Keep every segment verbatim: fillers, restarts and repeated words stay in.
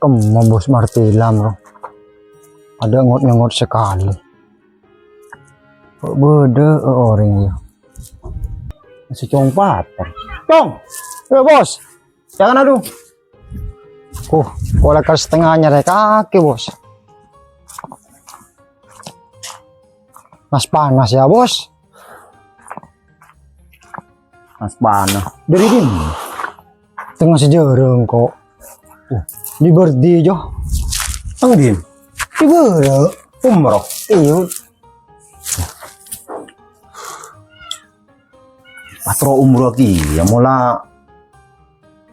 Kemma, Bos, martilam, ro. Adâ' ngot-nyongot sakalè. Kok bâdâ orèng, yâ? Masih compat. Tong! Eh, Bos! Jangan adu. Uh, pola kal setengahnya rè kakè, Bos. Mas panas ya, Bos. Mas panas. Dari dimma? Tengah sejarah engko'. Uh, di Berdi, Jo. Tang di? Di Berdi. Umroh. Iyo. Pas terro umroh kèya, mola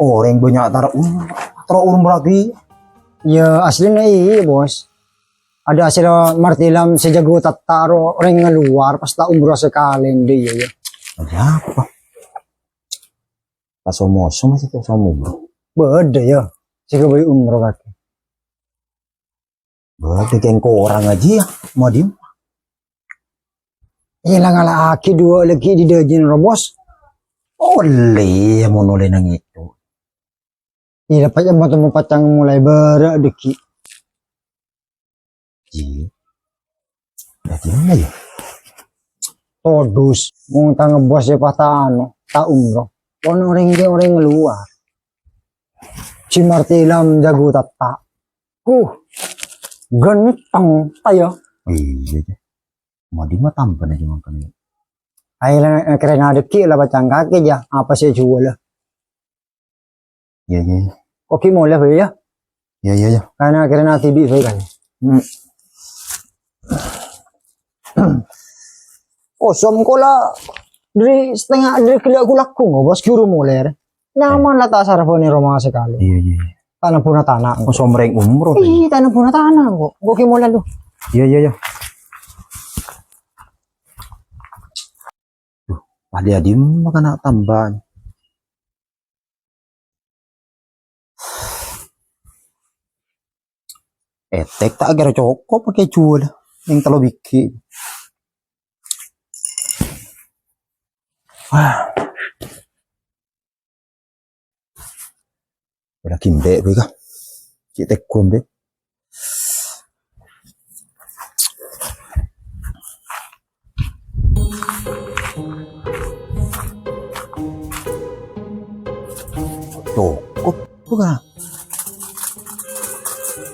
orèng bânnya' tara umroh. Terro umroh kèya. Ya, aslinya iya, Bos. Ada hasil martilam sè jhâgâ tata ro orèng luar pas ta' umroh sakalè, ndhi, ya, ya. Ada apa? Pas omoso masih pas umroh. Bâdâ, ya. Sè ghâbây umroh kakè. Bâdâ kèng korang ajiyâ, Madim. Eh, la ngala'aghi duwâ' lagi di dâjin ro, Bos. Ollè, mon ollè nang itu. Iyâ, la pajhât ma' temmo pacang molaè bârâ' dhâggi'. Ji. Dâddhi apa, ya? Todus, mon ta' ngabâs ya pas ta' anu, ta' umroh. Pon orèng kè orèng luar. Si martilam jhâgâ tata. Huh, ganteng, ta' ya? Iyâ, Ji. Madim ma' tambâna jhâ' mangkana. Ayo, la, kèrèna dhâggi' la pacang kakè, jâ. Apa sè juwâlâ? Iyâ, iyâ, iyâ. Oke, molè bhâi, ya. Iyâ, iyâ, iyâ. Karena akhirnya nanti bi bhâi kan. Hmm. Kosong kola dari setengah dari gila aku laku nggak, Bos, juru molè. Nyaman lah ta' sarafane roma sekali. Iyâ, iyâ, iyâ. Tanah puna tanah. Kosong mereng umroh. Ih, tanah puna tanah kok. Oke, molè lu. Iyâ, iyâ, iyâ. Duh, padâ dimma kana' tambâna. Etek ta' kèra cokop pake juwâl yang tello bighi. Wah. Udah gimbe' gue kah? Cek tek gombe. Cokop, bukan?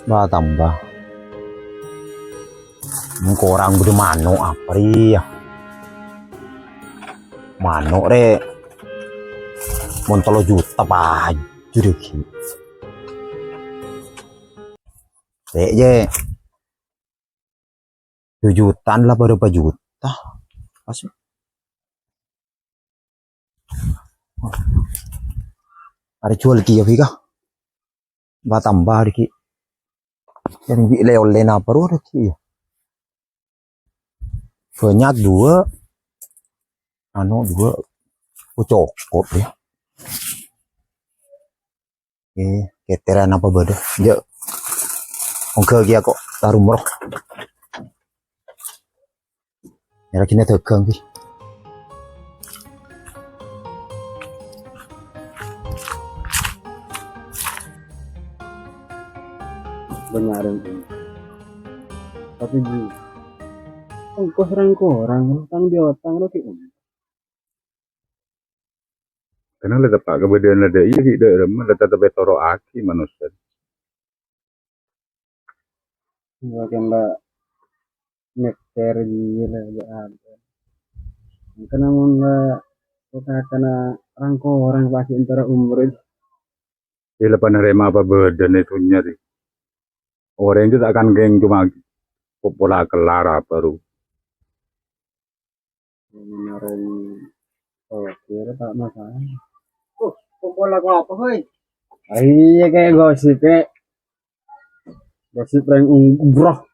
Bah, tambah. Mung korang budi mano' apa, ri, ya? Mano', rè. Mon tello juta, paju, rè, ghi. Rè, yè. Dua jutaan lah, berapa juta? Pas. Arè juwâl kèya, Fi, kah? Ba tambâ, Ri, ghi. Yang bi' lè-ollè napa ro, Ri, ghi, ya? Bânnya' duwâ'. Anu, duwâ'. Oh, cokop, ya. Eh, keteran apa bâdâ? Jâ'. Ongghâ kèya kok, tarum roh. Ya, lagi dagang, Bi. Bânnya' rèng. Tapè, Bi, ongkos rèng korang, tang diotang lagi, Om. Karena la teppa' kabâdâ'ânna dâ' iyâ ghi' dâ' remma la tetep ètoro'aghi manossa. Iyâ, kan la mèkkèr iyâ la, ya, ada. Karena mon la kakana rang-korang pagi entara umur. Iyâ, la panarèma apa bâdâna è dhunnya rè. Orèng itu tak kan kèng coma popola kellar apa ro. Ngarèng, oh, kira ta' masalah. Oh, popola apa, hoi? Ah, iyâ, kayak gosip, kayak gosip rèng umroh.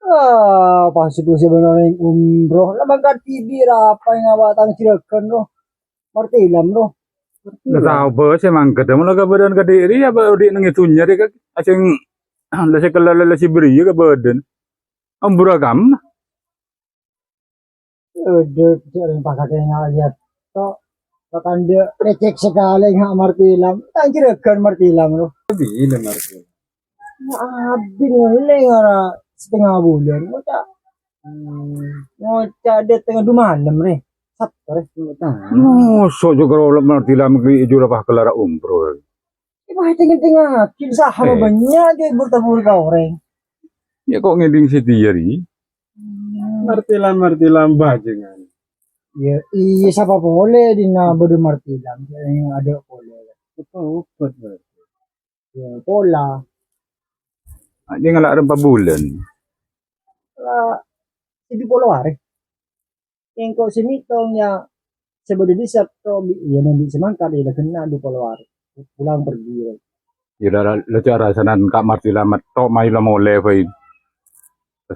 Ah, pas itu sebenarnya umroh. Lah, mangkat tibi ra apa yang awak tang juragan, roh. Martilam, roh. Nggak tahu, Bos, emang kadang malah kabâdâ'ân kadhi' rèya, apa odi' neng è dhunnya rè, Kak? Asèng, la sè kellar la sè bâriyâ kabâdâ'ân. Umroh kamma? Ede, cek rèng pakatè ngaliat tok. Patandhâ lecek sakalè nga' Martilam. Ta' jhurâghân Martilam, lo. Bilâ Martilam? Ya, abdhi ngèlèng ara setengah bulân. Ngoca', hmm, ngoca' dâteng du malem, rè. Sabtu, rè. Mosok jhughân Martilam kè jhurâ pas kellara umroh. Iyâ, pas tèngèng-tèngèngaghi, saha bânnya' jhâ' bur-tabur ka orèng. Iyâ, kok ngèdhing sè dhiyâ, rè? Hmm. Martilam, Martilam, bhâjângan. Iyâ, iyâ, sapa polè dinna' bâdâ Martilam, sè adâ' polè. Apa obat, Mas? Iyâ, pola. Ajjhâ' ngala' rempa bulân. La, sè du polo arè. Engko' sè mètong, ya, sè bâdâ di Sabtu, bi-, ya, mon bi' sè mangkat, ya, la ghenna' du polo arè. Pulang pergi, ya. Ya, la, la, la, cara sanan Ka' Martilam metto', mayu la molè, bhâi.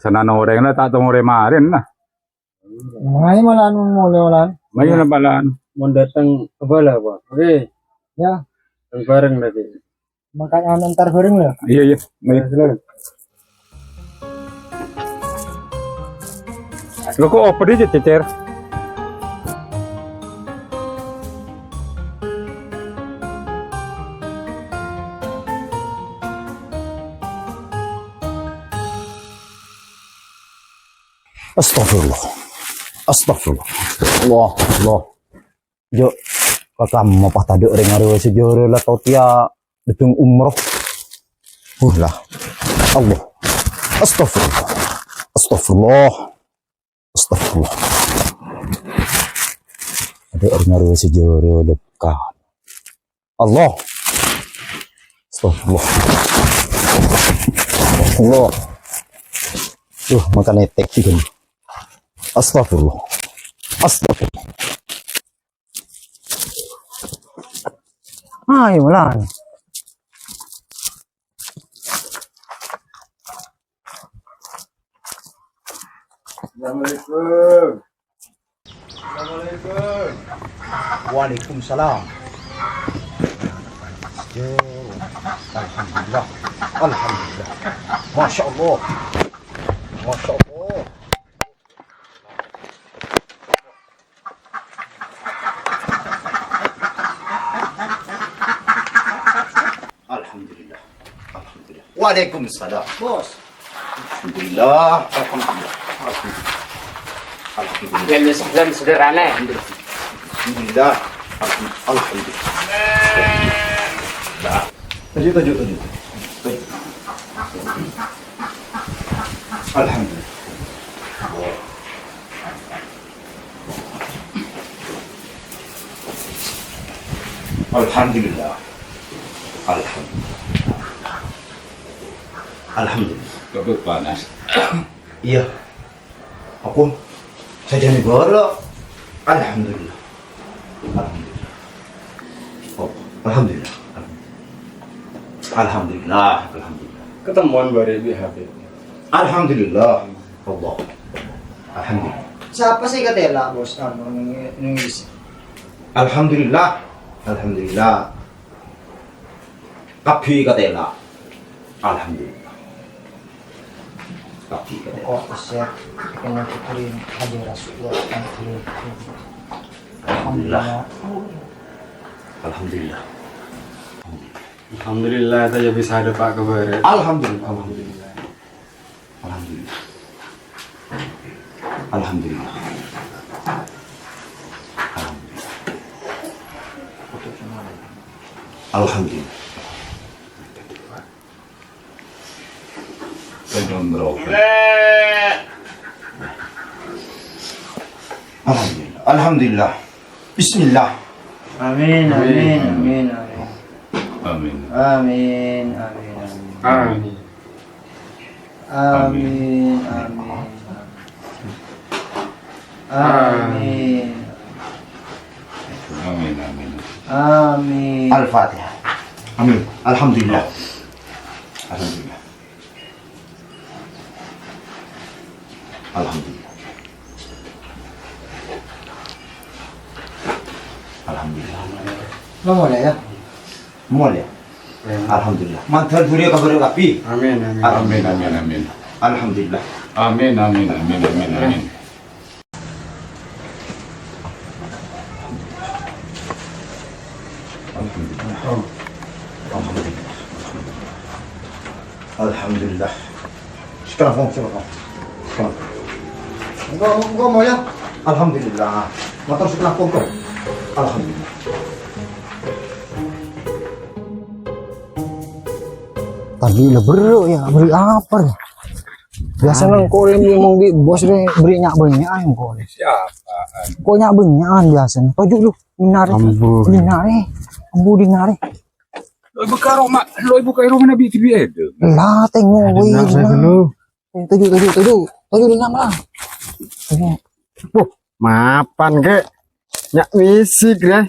Sanan orèng la ta' tong orèng marèn, la. Mayu malan molè, olan. Mayu la malan. Mon dâteng ka bâlâ, Pak. Oke. Ya. Bareng-bareng berarti. Makanya entar bareng lah. Iyâ, iyâ. Ayo. Silakan. Lo, kok apa dia, Cècèr? Astagfirullah. Astagfirullah. Allah, Allah. Jhâ', ka kamma pas tadâ' rèng arèya sè jhârâ la tao tèya dâteng umroh. Huh, la. Allah. Astagfirullah. Astagfirullah. Astagfirullah. Tadâ' rèng arèya sè jhârâ la ka. Allah. Astagfirullah. Allah. Duh, makan etek sih kan. Astagfirullah. Astagfirullah. Ayo, lan. Assalamualaikum. Assalamualaikum. Waalaikumsalam. Alhamdulillah. Alhamdulillah. Masya Allah. Masya Allah. Alhamdulillah. Alhamdulillah. Waalaikumsalam. Bos. Alhamdulillah. Alhamdulillah. Alhamdulillah. Alhamdulillah. Ahlan wa sahlan, saudara. Alhamdulillah. Alhamdulillah. Alhamdulillah. Tajuk, tajuk, tajuk. Tajuk. Alhamdulillah. Alhamdulillah. Alhamdulillah. Alhamdulillah. Kok panas? Iya. Apa? Sajâna bârâ'. Alhamdulillah. Alhamdulillah. Oh, alhamdulillah. Alhamdulillah. Alhamdulillah. Ketemuan bârâ' bi' Habib. Alhamdulillah. Allah. Alhamdulillah. Sapa sè katela, Bos? Anu, nung-, nunggu. Alhamdulillah. Alhamdulillah. Kabbhi katela. Alhamdulillah. Kabbhi katela. Kok siap dengan pikirin hadir Rasulullah. Alhamdulillah. Alhamdulillah. Alhamdulillah, ta' jhâ' bisa dâpa' ka bârâ'. Alhamdulillah. Alhamdulillah. Alhamdulillah. Alhamdulillah. Alhamdulillah. Alhamdulillah. Alhamdulillah. Bismillah. Amin, amin, amin, amin. Amin. Amin, amin, amin. Amin. Amin, amin, amin. Amin. Amin, amin. Amin. Al-Fatihah. Amin. Alhamdulillah. Alhamdulillah. Alhamdulillah. Alhamdulillah. Mau mulai, ya? Mulai. Alhamdulillah. Mandhâr dhuli ka bârâ' kabbhi. Amin, amin. Amin, amin, amin. Alhamdulillah. Amin, amin, amin, amin, amin. Alhamdulillah. Sekarang, Kong, sekarang, Kong. Sekarang. Enggak, enggak mau ya. Alhamdulillah. Motor sekarang, Kong, Kong. Alhamdulillah. Tadi lah bro ya, beli apa nih? Biasanya kok ini ngomong di bos nih, beli nyak banyak aja kok. Siapa? Kok nyak banyak biasanya? Kok dulu, benar. Ambu. Benar eh. Ambu benar eh. Lo ibu karo mak, lo ibu karo mana bi bi ada? Lah, tengok, ada wih, nak saya nah. Dulu. Eh, tuju, tuju, tuju. Tuju di nama. Tuju. Wah, mapan, Kek. Nyak misi, Kek.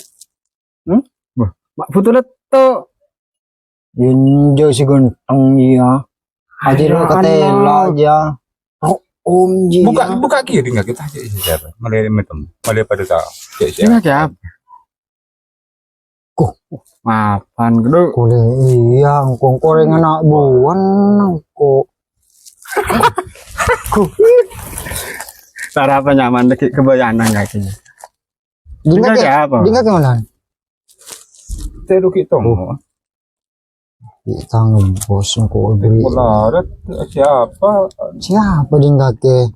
Hmm? Wah, mak foto leto. Injo si ganteng iya. Ayo, aja lo ketela aja. Oh, Om Ji. Buka, ya. Buka kiri nggak kita aja siapa? Malah metem, malah pada tahu. Cek siapa? Ini siapa? Kuh, mapan, Kdo. Kule iya, engko koreng anak buan, engko. Kuh. Cara apa nyaman lagi kebayang nang kaki. Dinga ke, apa? Dinga ke mana? Telu ki tong. Oh. Di tangan bos engko beri. Kolaret siapa? Siapa dinga ke?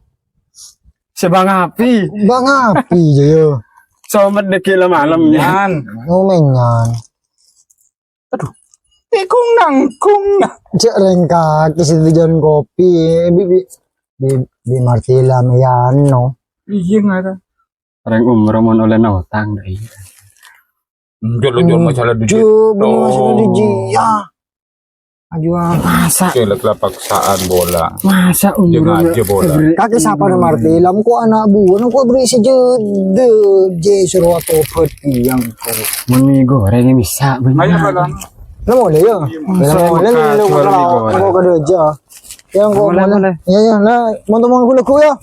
Si Bang Api. Bang Api, ya, ya. Somet dikit lah malam, ya. Nyan. Oh, menyan. Aduh. Tikung nangkung. Cek rengka ke situ jalan kopi. Bi, bi, bi, bi Martila Meyano. Iya, nggak ada. Reng umroh mon oleh utang, dah, iya. Jol-jol masalah duit. Jol, bener masalah duit, ya. Aduh, masa? Cek lah paksaan bola. Masa umur aja bola. Kaki siapa nama arti? Lam kok anak buah, kok beri sejuta. Je suruh tobat yang kau. Meni goreng bisa bener. Ayo, Bang. Lo boleh ya? Masa lo boleh, buka lo suara boleh. Nih, goreng. Kau kada aja. Yang kau boleh, mana? Boleh. Ya, ya, nah, mau teman gue lagu ya.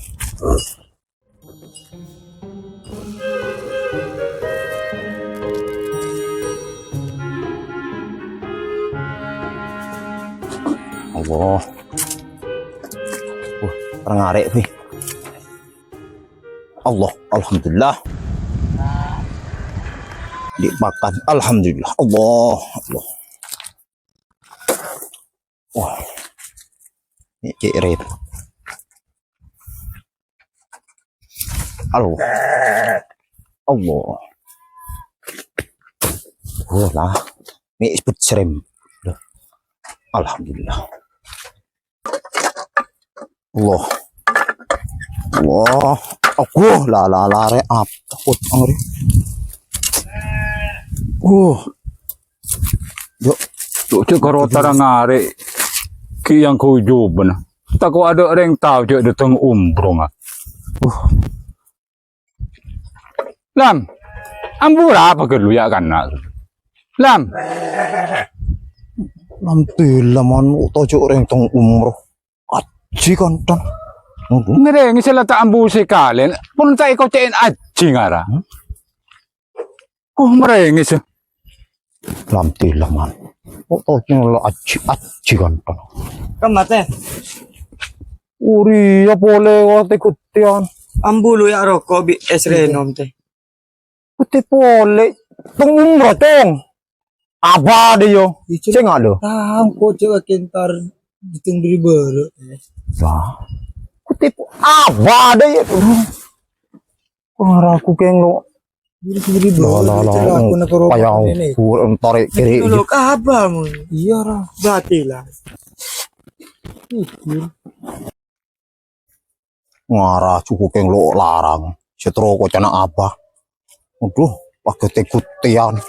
Allah. Wah, orang arek, wih. Allah, alhamdulillah. Dimakan, alhamdulillah. Allah, Allah. Wah. Ini cek rep. Allah. Allah. Wah lah. Ini sebut serem. Alhamdulillah. Allah. Allah. Aku lah, lah, lah, re, apa? Takut, ngeri. Uh. Yuk. Cuk, cuk, karo tarang arek. Ki yang kujubna. Tako ada orang tahu cuk datang umroh, ah. Uh. Lam. Ambu apa ke lu ya kan, nak? Lam. Nanti laman utojo orang tong umroh. Aji kantong. Ngereng sila tak ambu sekali. Pun tak ikut cek aji ngara. Hmm? Ku merengis. Lam tilaman. Kok tau nyolok aji, aji kan. Kemate. Uri ya pole wate kutian. Ambu lu ya rokok bi es renom teh. Kuti pole. Tong umroh, tong. Apa de yo? Sing ado. Tahu kok cewek kentar diteng beri bere. Wah. Kuti apa de yo? Ora aku keng lo. Beri bere bere. Lo, lo, lo. Aku nak rokok ini. Payah, tarik kiri. Lo kabamu. Iya ra. Batilah. Ngara cuku keng lo larang. Setro kocana apa? Aduh, pakai tekutian.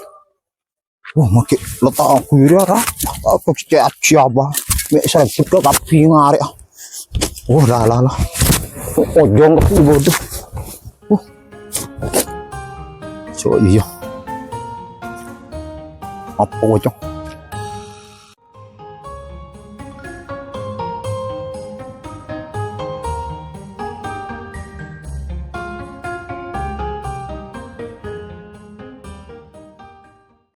Wah, makin letak aku ya, ra. Aku cek aja apa. Mek saya buka tapi ngarek. Wah, lah, lah, lah. Ojong ke bodoh. Wah. So, iya. Apa, Cok?